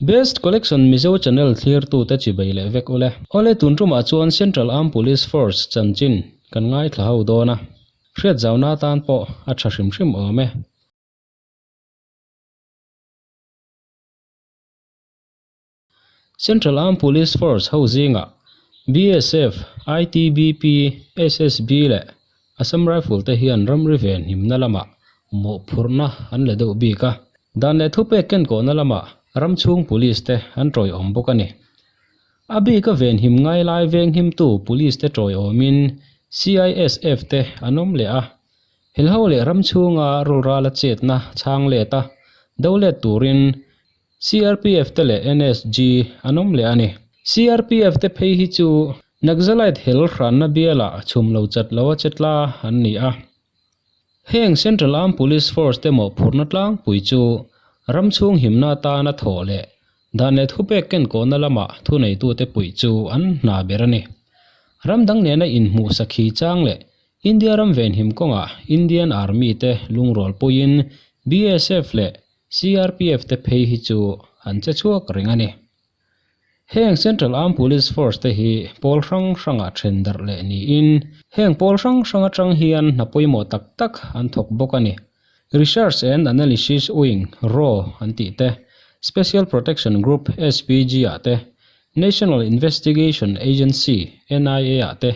Best Collection Mizo channel thlirtute chibei leh vek ule. Awle tun tumah chuan Central Armed Police Force chanchin kan ngaithla ho dawn a, hriat zauna atan pawh a tha hrim hrim awm e. Central Armed Police Force ho zingah BSF, ITBP, SSB leh Assam Rifle te hian ramri venhimna lamah mawhphurhna an la deuh bik a. Dan leh thupek kenkawhna lamah ram chhung police te an tawiawm bawk a ni. A bika venhim ngai lai venghimtu police te tawiawmin CISF te an awm leh a. Helho leh ram chhunga rulrala chetna chhang let a, do let turin CRPF te leh NSG an awm leh a ni. CRPF te phei hi chu Naxalite hel hranna bialah chhum lo chat lo a che tla an ni a. Heng Central Armed Police Force te mawhphurhna tlangpui chu ram chhung himna atana thawh leh dan leh thupek kenkawhna lama thuneitute puih chu an hna ber a ni. Ram dang nena inhmuh sakhi chang leh India ram venhim kawngah Indian Army te lungrual puiin BSF leh CRPF te phei hi chu an che chhuak reng a ni. Heng Central Armed Police Force te hi pawl hrang hrangah then darh leh niin heng pawl hrang hrang atang hian hna pawimawh tak tak an thawk bawk a ni. Research and Analysis Wing, raw, an tih te, Special Protection Group, SPG, ah te, National Investigation Agency, NIA, ah te,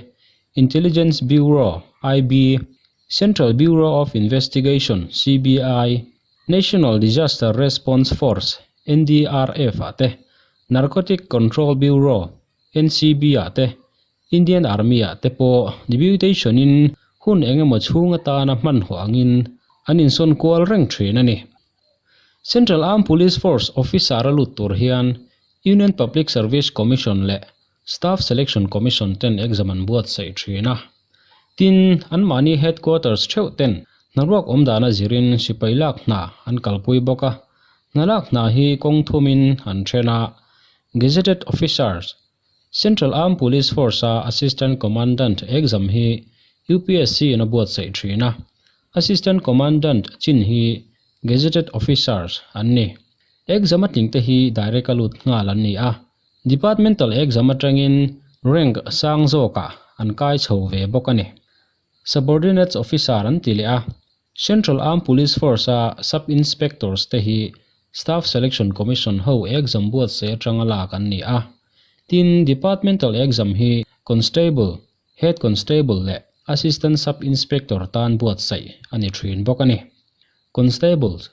Intelligence Bureau, IB, Central Bureau of Investigation, CBI, National Disaster Response Force, NDRF, ah te, Narcotic Control Bureau, NCB, ah te, Indian Army ah te pawh deputation-in hun eng emaw chhung atana hmanhawh angin an insawn kual reng thin a ni. Central Armed Police Force officer a lut tur hian Union Public Service Commission leh Staff Selection Commission ten exam an buatsaih thin a. Tin, anmahni headquarters theuh ten hnaruak awm dana zirin sipai lak hna an kalpui bawk a. Hna lak hna hi kawng thumin an then a, Gazetted Officers, Central Armed Police Force-a Assistant Commandant exam hi UPSC in a buatsaih thin a. Assistant Commandant chin hi Gazetted Officers an ni. Exam a tlingte hi direct a lut nghal an ni a. Departmental exam atangin rank sang zawkah an kai chho ve bawk a ni. Subordinates officer an ti leh a, Central Armed Police Force-a Sub-Inspectors te hi Staff Selection Commission ho exam buatsaih atanga lak an ni a. Tin, Departmental exam hi Constable, Head Constable leh Assistant Sub-Inspector tan buatsaih a ni thin bawk a ni. Constables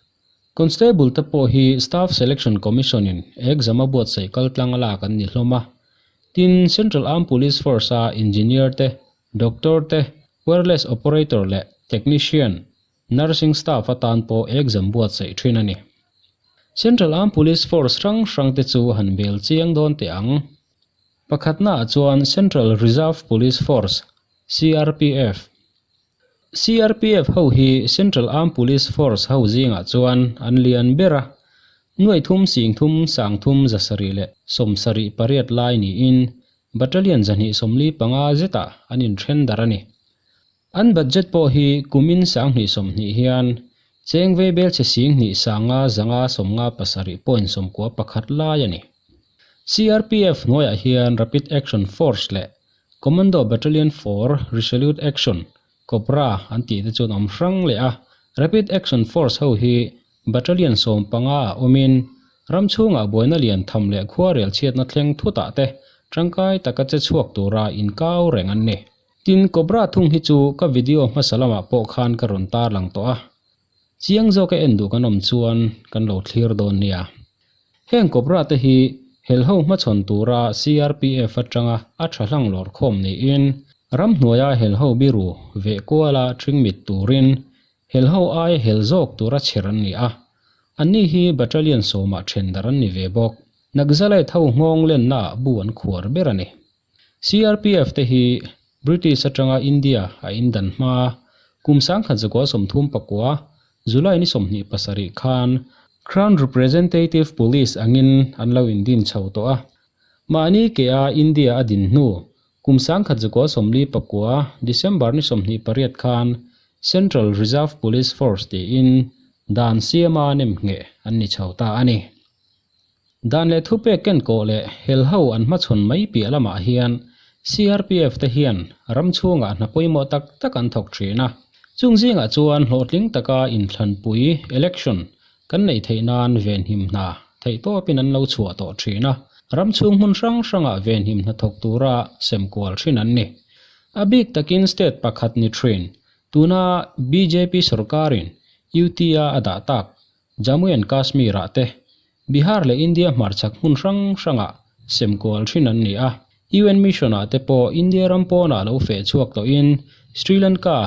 Constable te pawh hi Staff Selection Commission in exam a buatsaih kal tlang a lak an ni hlawm a. Tin, Central Armed Police Force a Engineer te, Doctor te, Wireless Operator leh Technician, Nursing Staff atan pawh exam buatsaih thin a ni. Central Armed Police Force hrang hrang te chu han bel chiang dawn teh ang. Pakhatna ah chuan Central Reserve Police Force, CRPF, CRPF ho hi Central Armed Police Force ho zingah chuan an lian ber a, nuai thum sing thum sang thum zasarih leh 78 lai niin Battalion 245 zetah an inthen darh a ni. An budget pawh hi kumin 2020 hian cheng vei belchhe 2 5 5 97 point 91 lai a ni. CRPF hnuaiah hian Rapid Action Force leh Commando Battalion for Resolute Action, Cobra, an tih te chuan awm hrang leh a, Rapid Action Force ho hi Battalion 15 ah awmin ram chhungah buaina lian tham leh khuarel chhiatna thleng thutah te tangkai taka che chhuak tura inkau reng an ni. Tin, Cobra thung hi chu ka video hmasa lamah pawh khan ka rawn tarlang tawh a, chiang zawka en duh kan awm chuan kan lo thlir dawn nia. Heng Cobra te hi helho hmachhawn tura CRPF atanga a tha hlang lawr khawm niin ramhnuaia helho biru veh kuala ṭhingmit turin helho ai hel zawk tura chher an ni a. Anni hi Battalion sawmah ṭhen darh an ni ve bawk. Naxalite ho nghawng lennaah bu an khuar ber a ni. CRPF te hi British atanga India a indan hma kum 1939 July ni 27 khan Crown Representative Police angin an lo indin chho tawh a. Mahni ke a India a din hnu kum 1949 December ni 28 khan Central Reserve Police Force tiin dan siama nemngheh an ni chho ta a ni. Dan leh thupek kenkawh leh helho an hmachhawn mai piah lamah hian CRPF te hian ram chhungah hna pawimawh tak tak an thawk thin a. Chung zingah chuan hlawhtling taka inthlanpui, election, kan neih theih nan venhim hna theihtawpin an lo chhuah tawh thin a. Ram chhung hmun hrang hrangah venhim hna thawk tura semkual thin an ni. A bik takin state pakhat ni thin, tuna bjp sorkarin UT-a a dah tak Jammu and Kashmir-ah te, Bihar leh India hmarchhak hmun hrang hrangah semkual thin an ni a. UN Mission-ah te pawh India ram pawnah lo feh chhuak tawhin Sri Lanka,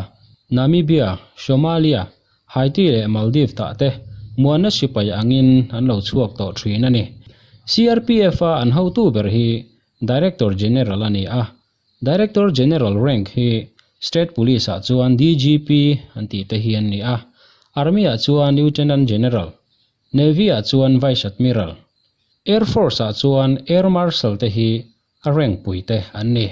Namibia, Somalia, Haiti leh Maldives-ah te muanna sipai angin an lo chhuak tawh thin a ni. CRPF-a an hotu ber hi Director General a ni a, Director General rank hi State Police ah chuan DGP an tih te hi an ni a, Army ah chuan Lieutenant General, Navy ah chuan Vice Admiral, Air Force ah chuan Air Marshal te hi a rank pui te an ni.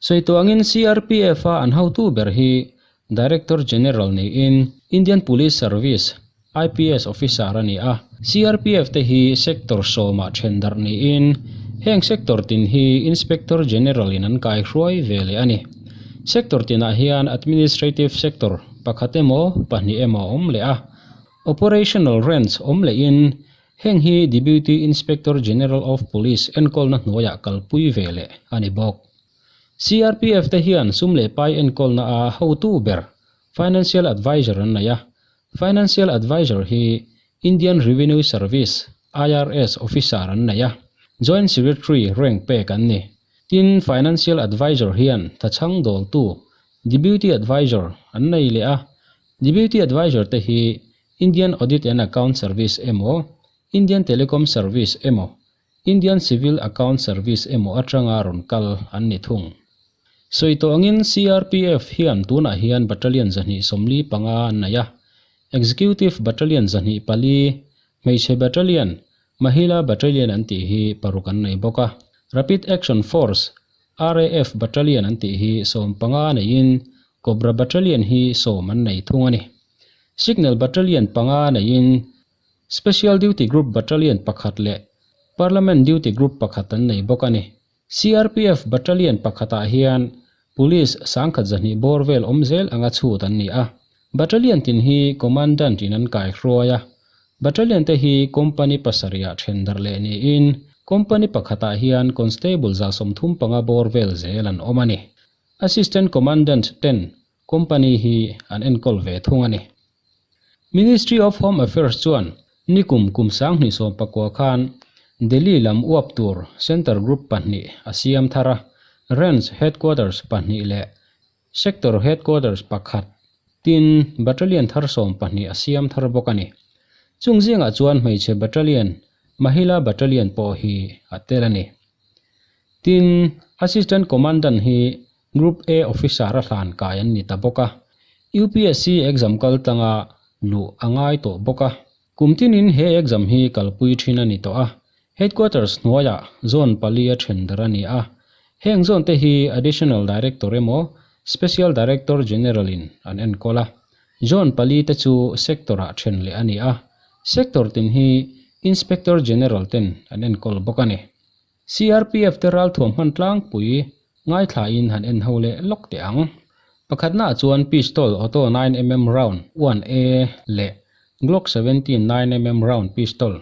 Sawi CRPF a an hotu ber hi Director General niin Indian Police Service, IPS, officer a ni a. CRPF te hi sector sawmah then darh niin heng sector tin hi Inspector General in an kai hruai ve leh a ni. Sector tinah hian Administrative sector pakhat emaw pahnih emaw awm leh a. Operational ranch awm lehin heng hi Deputy Inspector General of Police enkawlna hnuaiah kalpui ve leh a ni bawk. CRPF te hian sum leh pai enkawlna a hotu ber Financial Advisor an nei a. Financial Advisor hi Indian Revenue Service, IRS, officer an nei a. Joint Secretary rank pek an ni. Tin, Financial Advisor hian thachhang dawltu, Deputy Advisor, an nei leh a. Deputy Advisor te hi Indian Audit and Account Service emaw, Indian Telecom Service emaw, Indian Civil Account Service emaw atanga rawn kal an ni thung. Sawi tawh angin CRPF hian tunah hian Battalion 245 an nei a, Executive Battalion 204, Hmeichhe Battalion, Mahila Battalion an tih hi paruk an nei bawk a, Rapid Action Force, RAF, Battalion an tih hi 15 neiin Cobra Battalion hi 10 an nei thung a ni. Signal Battalion panga neiin Special Duty Group Battalion pakhat leh Parliament Duty Group pakhat an nei bawk a ni. CRPF Battalion pakhatah hian Police 1200 bawr vel awm zel anga chhut an ni a. Battalion tin hi Commandant in an kai hruai a. Battalion te hi Company pasarihah then darh leh niin Company pakhatah hian Constable 135 bawr vel zel an awm a ni. Assistant Commandant ten Company hi an enkawl ve thung a ni. Ministry of Home Affairs chuan nikum kum 2019 khan Delhi lam uap tur Centre Group pahnih a siam thar a, Range Headquarters pahnih leh Sector Headquarters pakhat tin Battalion thar 12 a siam thar bawk a ni. Chung zingah chuan hmeichhe Battalion, Mahila Battalion pawh hi a tel a ni. Tin, Assistant Commandant hi Group A officer a hlan kai an ni ta bawk a, UPSC exam kal tlanga luh a ngai tawh bawk a. Kum tinin he exam hi kalpui thin a ni tawh a, Headquarters hnuaiah zone pali a then dar a ni a. Heng zone te hi Additional Director emaw Special Director General in an enkawl a. Zone pali te chu sector ah then leh a ni a, sector tin hi Inspector General ten an enkawl bawk a ni. CRPF te ralthuam hman tlangpui ngaithlain han en ho leh lawk teh ang. Pakhatnaah chuan pistol auto 9mm round 1A leh Glock 17 9mm round pistol.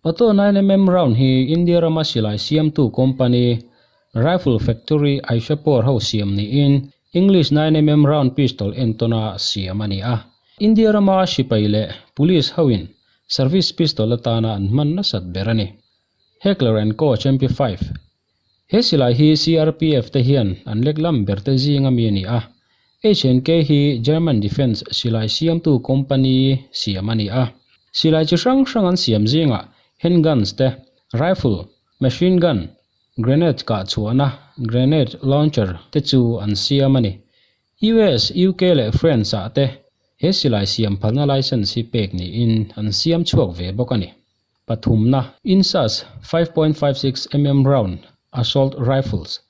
Auto 9mm round hi India rama silai siamtu company Rifle Factory Aishapur ho siam niin English 9mm round pistol entawna siam a ni a. India rama sipai leh police hoin service pistol atana an hman nasat ber a ni. Heckler and Koch MP5. He silai hi CRPF te hian an lek lam ber te zinga mi a ni a. H&K hi German Defence silai siamtu company siam a ni a. Silai chi hrang hrang an siam zingah handguns te, rifle, machine gun, grenade kah chhuahna, grenade launcher te chu an siam a ni. US, UK leh France ah te he silai siam phalna license hi pek niin an siam chhuak ve bawk a ni. Pathumna, INSAS 5.56 mm round assault rifles.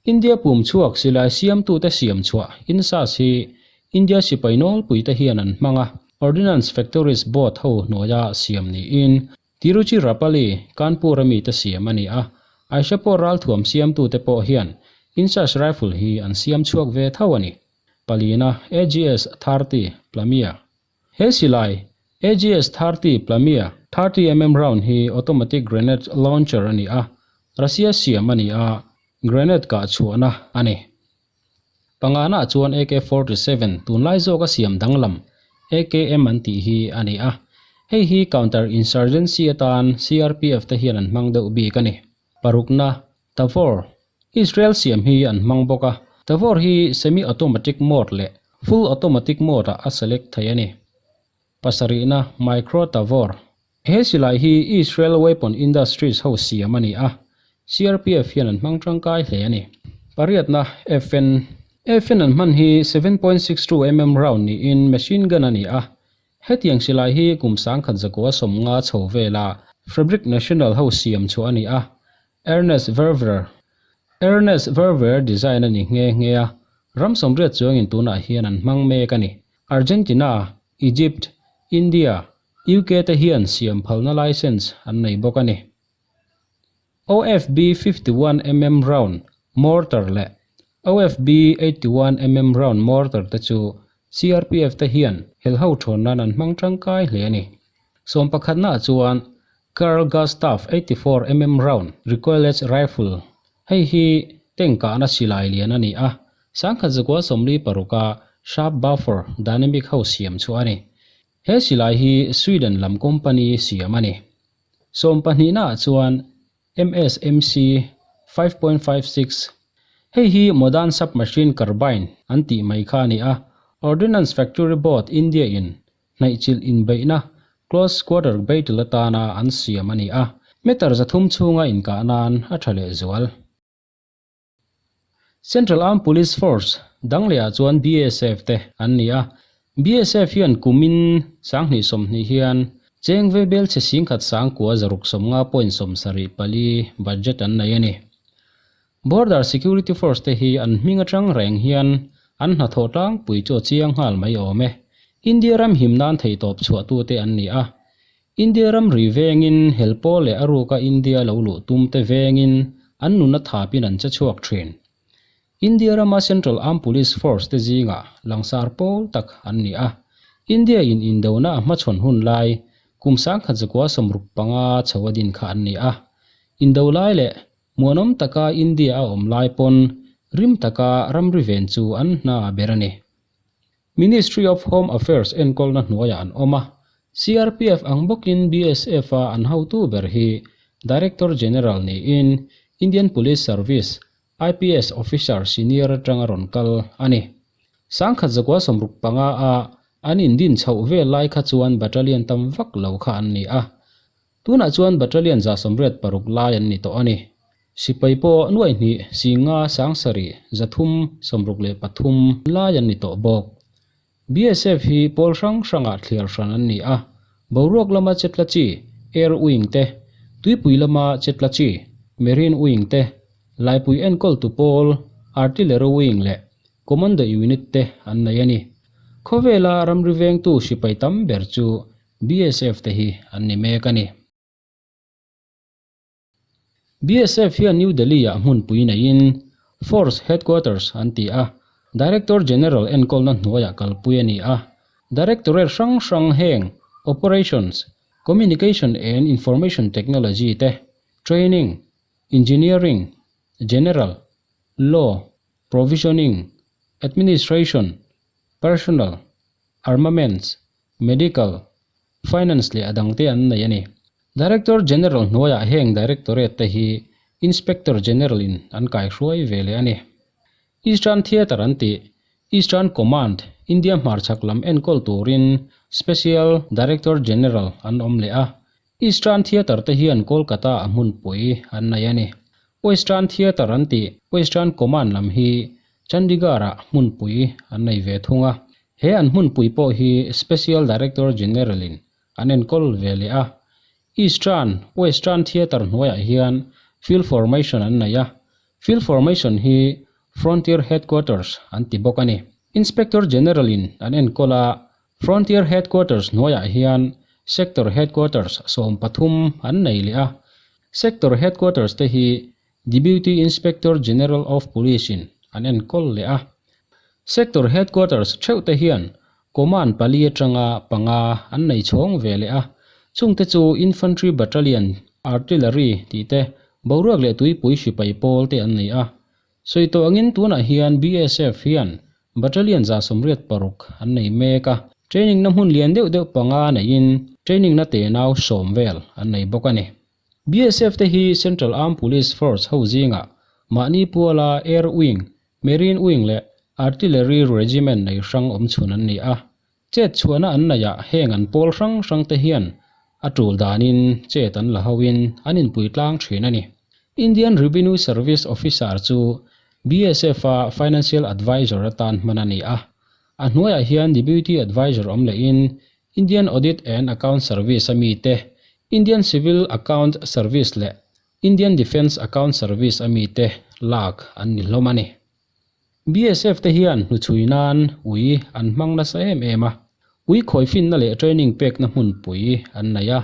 India pum chhuak silai siamtute siam chhuah INSAS hi India sipai nawlpui te hian an hmang a, Ordnance Factories Board ho hnuaia siam niin. Tiruchirappalli, Kanpur a mite siam a ni a, Aishapur ralthuam siamtute pawh hian INSAS rifle hi an siam chhuak ve tho a ni. Palina, AGS 30, Plamya. He silai, AGS 30 Plamya, 30 mm round hi automatic grenade launcher a ni a, Russia siam a ni a, grenade kah chhuahna a ni. Pangana chuan AK-47 tunlai zawka siam danglam AKM an tih hi a ni a, hei hi counter insurgency atan CRPF te hian an hmang deuh bik a ni. Parukna, Tavor, Israel siam hi an hmang bawk a, Tavor hi semi-automatic mode leh full automatic mode ah a select thei a ni. Pasarihna, Micro Tavor, He silai hi Israel Weapon Industries ho siam a ni a, CRPF hian an hmang tangkai hle a ni. Pariatna, FN. FN an hman hi 7.62 mm round niin machine gun a ni a, hetiang silai hi kum 1950 chho vela Fabrique Nationale ho siam chhuah a ni a, Ernest Verver Ernest Verver design a ni nghe nghe a, ram sawmriat chuangin tunah hian an hmang mek a ni. Argentina, Egypt, India, UK te hian siam phalna licence an nei bawk a ni. OFB 51 mm round mortar leh OFB 81 mm round mortar te chu CRPF te hian helho thawn nan an hmang tangkai hle a ni. Sawm pakhatnaah chuan Carl Gustaf 84 mm round recoilless rifle hei hi tank kahna silai lian a ni a, 1946 a Sharp Buffer Dynamic ho siam chu a ni. He silai hi Sweden lam company siam a ni. Sawm pahnihnaah chuan MSMC 5.56 Hei hi Modern Submachine Carbine an tih mai kha a ni a, Ordnance Factory Board India in hnaihchilh inbeihna close quarter battle atana an siam a ni a, meter 300 chhunga inkah nan a tha lehzual. Central Armed Police Force dang lehah chuan BSF te an ni a, BSF hian kumin 2020 hian cheng veibel chhe singkhat sangkua zaruk 50.74 budget an nei a ni. Border Security Force te hi an hming atang reng hian an hnathawh tlangpui chu a chiang nghal mai awm e. India ram him nan theihtawp chhuahtute an ni a. India ram ri vengin helpawl leh a ruka India lo luh tum te vengin an nuna thapin an che chhuak thin. India rama Central Armed Police Force te zingah langsar pawl tak an ni a. India in indona a hmachhawn hun lai kum 1965 chho a din kha an ni a. Indo lai leh muanawm taka India a awm lai pawn rim taka ramri ven chu an hna ber a ni. Ministry of Home Affairs enkawlna hnuaiah an awm a, CRPF ang bawkin BSF a an hotu ber hi Director General niin Indian Police Service, IPS, officer senior atanga rawn kal a ni. 1965 a an indin chhoh vel lai kha chuan battalion tam vak lo kha an ni a, tunah chuan battalion 186 lai an ni tawh a ni. Sipai pawh nuai hnih singa sangsarih 363 lai an ni tawh bawk. BSF hi pawl hrang hrangah thliar hran an ni a, boruak lama chetla chi Air Wing te, tuipui lama chetla chi Marine Wing te, laipui enkawltu pawl Artillery Wing leh Commando Unit te an nei a ni. Khawvela ramri vengtu sipai tam ber chu BSF te hi an ni mek a ni. BSF hian New Delhi-ah hmunpui neiin Force Headquarters an ti a, Director General enkawlna hnuaiah kalpui a ni a. Directorate hrang hrang heng Operations, Communication and Information Technology te, Training, Engineering, General, Law, Provisioning, Administration, Personnel, Armaments, Medical, Finance leh a dangte an nei a ni. Director General hnuaiah heng Directorate te hi Inspector General in an kaihruai ve leh a ni. Eastern Theatre an tih, Eastern Command, India hmarchhak lam enkawl turin Special Director General an awm leh a. Eastern Theatre te hian Kolkata a hmunpui an nei a ni. Western Theatre an tih, Western Command lam hi Chandigarh-ah hmunpui an nei ve thung a. He an hmunpui pawh hi Special Director General in an enkawl ve leh a. Eastern, Western Theatre hnuaiah hian Field Formation an nei a. Field Formation hi Frontier Headquarters an ti bawk a ni. Inspector General in an enkawl a, Frontier Headquarters hnuaiah hian Sector Headquarters 13 an nei leh a. Sector Headquarters te hi Deputy Inspector General of Police in an enkawl leh a. Sector Headquarters theuh te hian Command pali atanga panga an nei chhawng ve leh a, chungte chu Infantry Battalion, Artillery tih te, boruak leh tuipui sipai pawl te an nei a. Sawi tawh angin tunah hian BSF hian Battalion 186 an nei mek a, training na hmun lian deuh deuh panga neiin training na tenau 10 vel an nei bawk a ni. BSF te hi Central Armed Police Force ho zingah mahni puala Air Wing, Marine Wing leh Artillery Regiment nei hrang awm chhun an ni a. Chet chhuahna an neihah heng an pawl hrang hrang te hian a tul danin chet an la hoin an inpui tlang thin a ni. Indian Revenue Service Officer chu BSF a Financial Advisor atan hman a ni a. A hnuaiah hian Deputy Advisor awm lehin Indian Audit and Account Service a mite, Indian Civil Account Service leh Indian Defence Account Service a mite lak an ni hlawm a ni. BSF te hian hnuchhui nan ui an hmang nasa em em a, ui khawi finna leh training pekna hmunpui an nei a,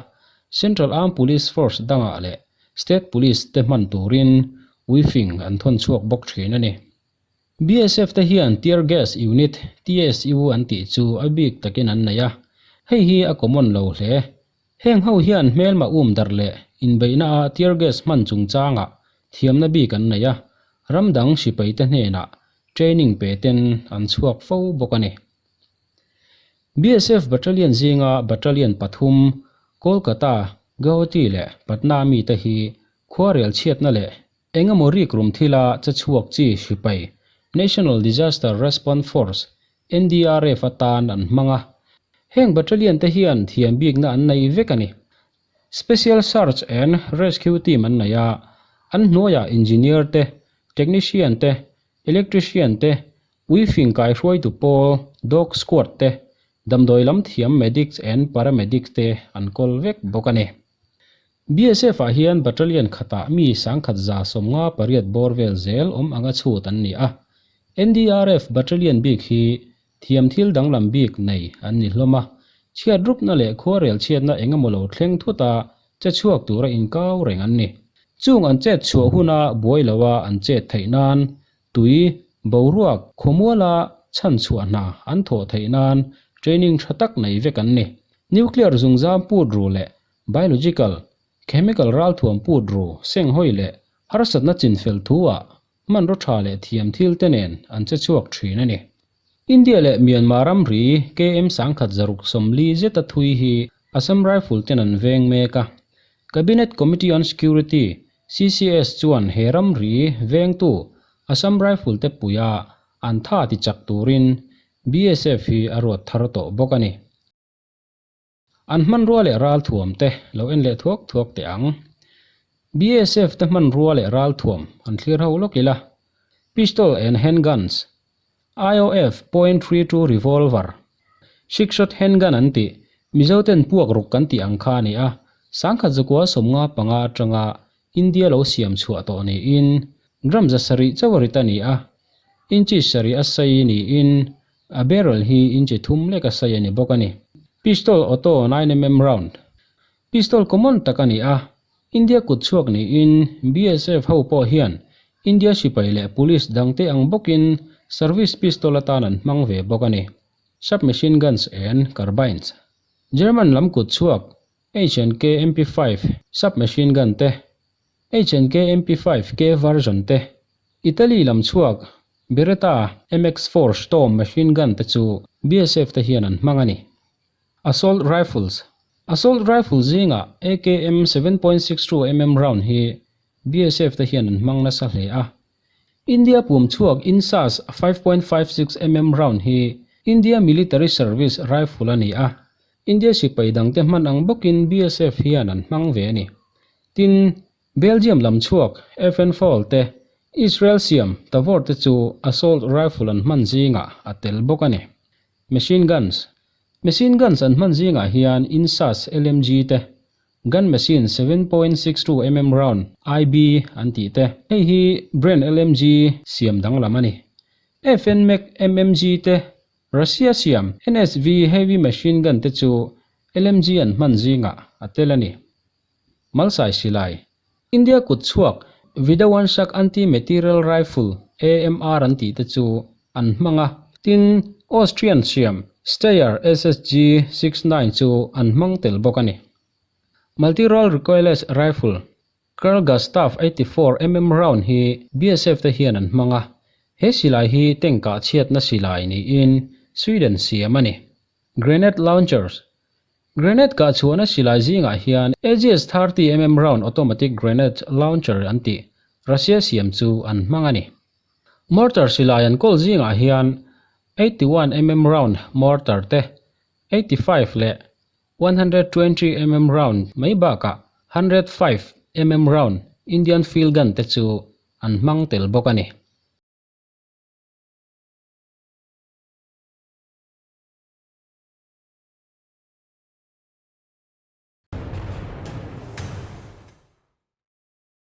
Central Armed Police Force dangah leh State Police te hman turin ui fing an thawn chhuak bawk thin a ni. BSF te hian Tear Gas Unit, TSU, an tih chu a bik takin an nei a, hei hi a common lo hle. Heng ho hian hmelma um darh leh inbeihna a tear gas hman chungchangah thiamna bik an nei a, ram dang sipaite hnenah training pe ten an chhuak fo bawk a ni. BSF Battalion zinga Battalion pathum, Kolkata, Guwahati leh Patna mite hi khuarel chhiatna leh engemaw rikrum thila che chhuak chi sipai National Disaster Response Force, NDRF, atan an hmang a. Heng Battalion te hian thiam bikna an nei vek a ni. Special Search and Rescue Team an nei a, an hnuaiah Engineer te, Technician te, Electrician te, Uifing kaihruaitu pawl, Dog Squad te, damdawi lam thiam Medics and Paramedics te an kawl vek bawk a ni. BSF ah hian Battalion khatah mi 1158 bawr vel zel awm anga chhut an ni a. NDRF Battalion bik hi thiam thil danglam bik nei an ni hlawm a, chhiat rupna leh khuarel chhiatna eng emaw lo thleng thut a che chhuak tura inkau reng an ni. Chung an chet chhuah huna buai loa an chet theih nan tui, boruak, khawmuala chhan chhuah hna an thawh theih nan training tha tak nei vek an ni. Nuclear zungzam put ru leh biological, chemical ralthuam put ru senghawi leh harsatna chinfel thu-ah hmanraw tha leh thiam thil te nen an che chhuak thin a ni. India leh Myanmar ramri KM 1140 zeta thui hi Assam Rifle ten an veng mek a. Cabinet Committee on Security, CCS, chuan he ramri vengtu Assam Rifle te puia an tha ti chak turin BSF hi a ruat thar tawh bawk a ni. An hmanrua leh ralthuam te lo en leh thuak thuak teh ang. BSF te hmanrua leh ralthuam an thlir ho lawk ila. Pistol and handguns, IOF .32 revolver, six shot handgun an tih, Mizo ten puak ruk kan tih ang kha a ni a, 1995 atanga India lo siam chhuah tawh niin gram 700 chauh a rit a ni a, inchi sarih a sei niin a barrel hi inchi thum lek a sei a ni bawk a ni. Pistol auto 9mm round pistol common tak a ni a, India kut chhuak niin BSF ho pawh hian India sipai leh police dangte ang bawkin service pistol atan an hmang ve bawk a ni. Submachine guns and carbines German lam kut chhuak H&K MP5 submachine gun te, H&K MP5 K version te, Italy lam chhuak Beretta MX4 Storm machine gun te chu BSF te hian an hmang a ni. Assault rifles Assault rifle zingah AKM 7.62 mm round hi BSF te hian an hmang nasa hle a. India pum chhuak INSAS 5.56 mm round hi India Military Service rifle a ni a. India sipai dangte hman ang bawkin BSF hian an hmang ve a ni. Tin, Belgium lam chhuak FN Fall te, Israel siam Tavor te chu assault rifle an hman zingah a tel bawk a ni. Machine guns Machine guns an hman zingah hian INSAS LMG te, gun machine 7.62 mm round IB an tih te, hei hi Bren LMG siam danglam a ni. FN Mac MMG te, Russia siam NSV heavy machine gun te chu LMG an hman zingah a tel a ni. Malsai silai, India kut chhuak Vidawanshak Anti-Material Rifle, AMR an tih te chu an hmang a, tin, Austrian hriam Steyr SSG 69 chu an hmang tel bawk a ni. Multi-Role Recoilless Rifle, Carl Gustaf 84 mm round hi BSF te hian an hmang a, he silai hi tank ah chhiatna silai niin Sweden siam a ni. Grenade Launchers, Grenade kah chhuahna silai zingah hian AGS 30 mm round automatic grenade launcher an tih Russia siam chu an hmang a ni. Mortar silai an kawl zingah hian 81 mm round mortar te, 85 leh 120 mm round mai bakah 105 mm round Indian field gun te chu an hmang tel bawk a ni.